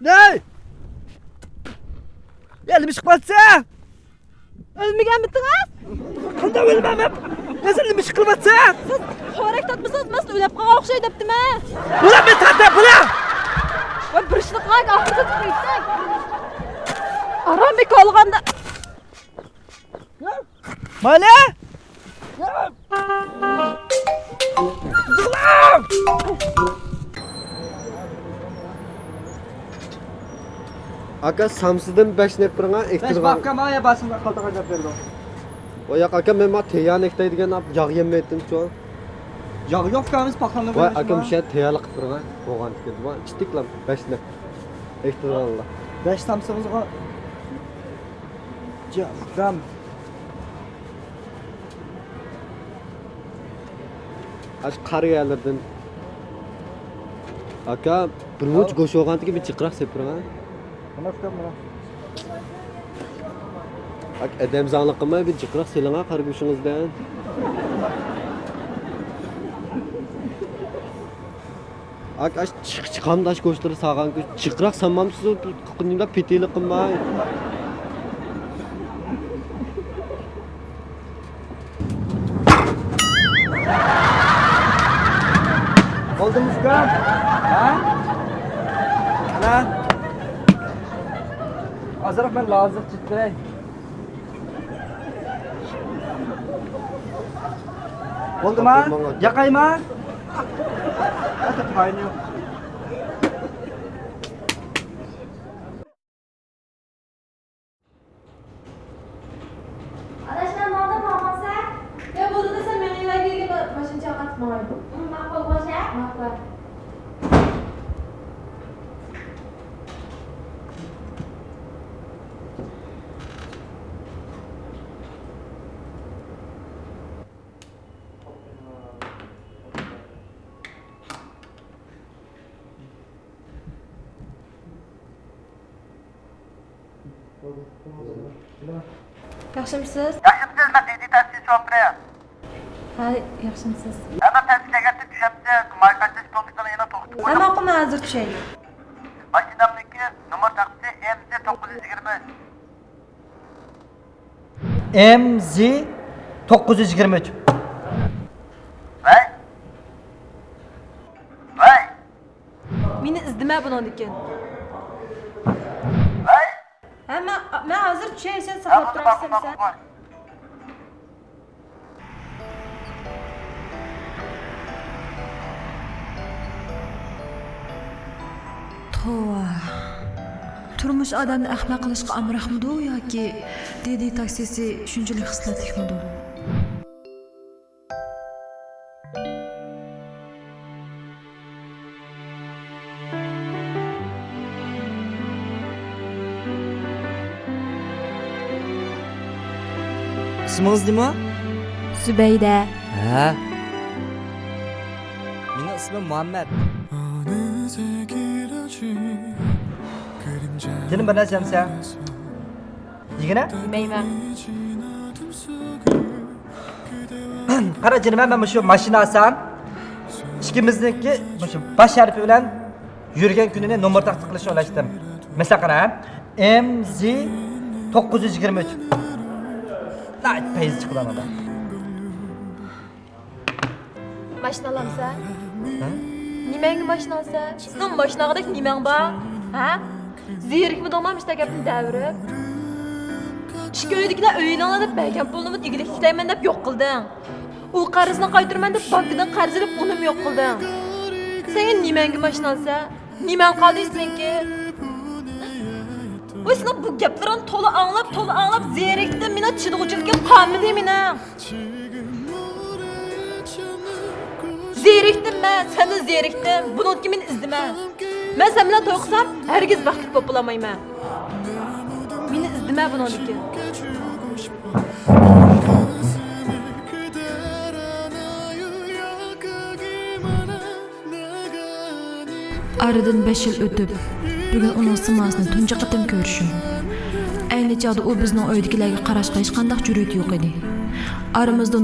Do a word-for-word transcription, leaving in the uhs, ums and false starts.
نەي! يا، نېمە ئىش قىلىۋاتىسەن؟ ئۆلمىگەنمىتىڭىز؟ قانداق ئۆلمەيمەن؟ يا، سەن نېمە ئىش قىلىۋاتىسەن؟ سىز خورەك تارتمىسىڭىز، مەن سىز ئۆلۈپ قالغان ئوخشاي دەپتىمەن. بۇلار مەن تارتىپ، بۇلار! ۋاي، بىر ئىشنى قىلغان ئاخىرىدا تۈگىتىڭ. ئارام بېكى ئالغاندا. مالى! ئاكا، سامسىدىن بەشنى ئېلىپ بېرىڭە، بەش ئېكتىرغان. باپكام، ئايا باسىمدا قالتىغا جاپ بەردىڭ. ۋاي ياق، ئاكا، مەن ما تېيەن ئېكتەي دېگەن ئاپ ياغ يېمەيتتىمچۇ. ياغ يوق، كامىز پاخلانغان. ۋاي ئاكا، مۇشۇ تېيەنلىق قىلىپ بېرىڭە، بولغان تىكىدى. ۋاي، ئىچتىكلا بەشنى ئېكتىرغانلا. بەش سامسىڭىزغا جاغدام. ئاشۇ قارا يەرلىرىدىن. ئاكا، بىر مۇنچە گۆش بولغاندىكىن بىر جىقراق سېلىپ بېرىڭ، ھە؟ مانا ئۇكام، مانا. ئاكا، ئادەمزاڭلىق قىلماي، بىر جىقراق سېلىڭ، ھە، قارا گۆشىڭىزدىن. ئاكا، ئاش چىق-، چىقامدا ئاش گۆشلىرى سالغان گۆش. جىقراق سالمامسىز، نېمە پېتىلىق قىلماي. بولدىمۇ ئۇكام؟ ھە؟ ئانا. ئازراق مەن لازىق چىتتىرەي. بولدىما؟ ياقايما؟ ئاداش، مەن ماڭدىم، ماڭمامسەن؟ يا، بولدى دېسەم، مېڭىۋەرگىلى ماشىنا چاقىرتىپ ماڭاي. ماقۇل، خوش، ھە؟ ماقۇل. ياخشىمسىز؟ ياخشىمسىز؟ مەن دىدى تاكسى شوپۇرى. ھاي، ياخشىمسىز؟ ھە، مەن تاكسى تەگەرتىپ چۈشەمسىز؟ ماي قاچىلاش پونكىتىنىڭ يېنىغا توختىتىپ قويدۇم. ھە، ماقۇل، مەن ھازىر چۈشەي. ماشىنامنىڭكى نومۇر تاختىسى ئېم زى توققۇز يۈز يىگىرمە ئۈچ. ئېم زى توققۇز يۈز يىگىرمە ئۈچ. ۋەي. ۋەي. مېنى ئىزدىمە بۇنىڭدىن كېيىن. ۋەي. ھە، مەن، مەن ھازىر چۈشەي، سەن ساقلاپ تۇرامسەن سەن؟ توۋا. تۇرمۇش ئادەمنى ئەخمەق قىلىشقا ئامراقمىدۇ ياكى دىدى تاكسىسى شۇنچىلىك خىسلەتلىكمىدۇ؟ ئىسمىڭىز نېمە؟ زۇبەيدە. ھە؟ مېنىڭ ئىسمىم مۇھەممەد. جېنىم، بىر نەرسە يېمىسەن؟ يېگىنە؟ يېمەيمەن. قارا جېنىم، مەن مۇشۇ ماشىنا ئالسام، ئىككىمىزنىڭكى مۇشۇ باش ھەرپى بىلەن يۈرگەن كۈنىنى نومۇر تاختىسى قىلىشنى ئويلاشتىم. مەسىلەن، قارا، ئېم زى توققۇز يۈز يىگىرمە ئۈچ. ناھايىتى پەيزى چىقىدۇ ئانىدا. ماشىنا ئالامسەن؟ ھە؟ نېمەڭگە ماشىنا ئالىسەن؟ سېنىڭ ماشىنا ئالغۇدەك نېمەڭ بار؟ ھە؟ زېرىكمىدىڭما مۇشۇنداق گەپنى دەۋېرىپ؟ ئىككى ئۆيدىكىلەر ئۆيلىنىڭلار دەپ بەرگەن پۇلنىمۇ ئىگىلىك تىكلەيمەن دەپ يوق قىلدىڭ. ئۇ قەرزنى قايتۇرىمەن دەپ بانكىدىن قەرز ئېلىپ ئۇنىمۇ يوق قىلدىڭ. سەن نېمەڭگە ماشىنا ئالىسەن؟ نېمەڭ قالدى سېنىڭكى؟ ۋاي، سېنىڭ بۇ گەپلىرىڭنى تولا ئاڭلاپ، تولا ئاڭلاپ زېرىكتىم، مېنىڭ چىدىغۇچىلىكىم قالمىدى مېنىڭ. زېرىكتىم مەن، سەندىن زېرىكتىم. بۇنىڭدىن كېيىن مېنى ئىزدىمە. مەن سەن بىلەن توي قىلسام، ھەرگىز بەختلىك بولۇپ بولالمايمەن. مېنى ئىزدىمە بۇنىڭدىن كېيىن. ئارىدىن بەش يىل ئۆتۈپ، بۈگۈن ئۇنىڭ سىماسىنى تۇنجى قېتىم كۆرۈشۈم. ئەينى چاغدا ئۇ بىزنىڭ ئۆيدىكىلەرگە قاراشقا ھېچقانداق جۈرئىتى يوق ئىدى. ئارىمىزدا